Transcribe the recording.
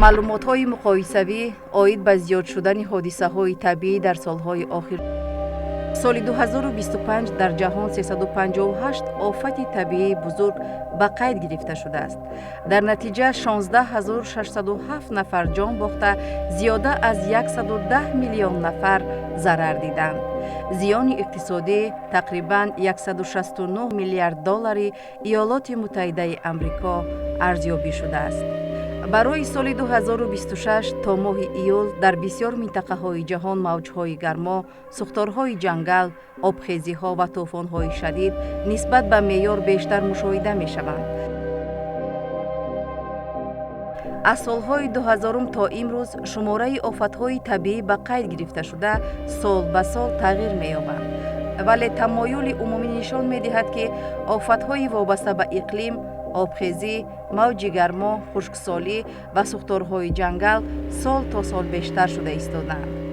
Маълумотҳои муқоисавӣ оид ба зиёд шудани ҳодисаҳои табиӣ дар солҳои охир. Соли 2025 дар ҷаҳон 358 офати табиии бузург ба қайд гирифта шудааст. Дар натиҷа 16 607 нафар ҷон бохта, зиёда аз 110 миллион нафар зарар диданд. Зиёни иқтисодӣ тақрибан 169 миллиард доллари Иёлоти Муттаҳидаи Амрико арзёбӣ шудааст. Барои соли 2026 то моҳи июл дар бисёр минтақаҳои ҷаҳон мавҷҳои гармо, сӯхторҳои ҷангал, обхезиҳо ва тӯфонҳои шадид нисбат ба меъёр бештар мушоҳида мешаванд. Аз солҳои 2000-ум то имрӯз шумораи офатҳои табиӣ ба қайд гирифташуда сол ба сол тағйир меёбанд, вале тамоюли умумӣ нишон медиҳад, ки офатҳои вобаста ба иқлим, обхезӣ, мавҷи гармо, хушксолӣ ва сӯхторҳои ҷангал сол то сол бештар шуда истодаанд.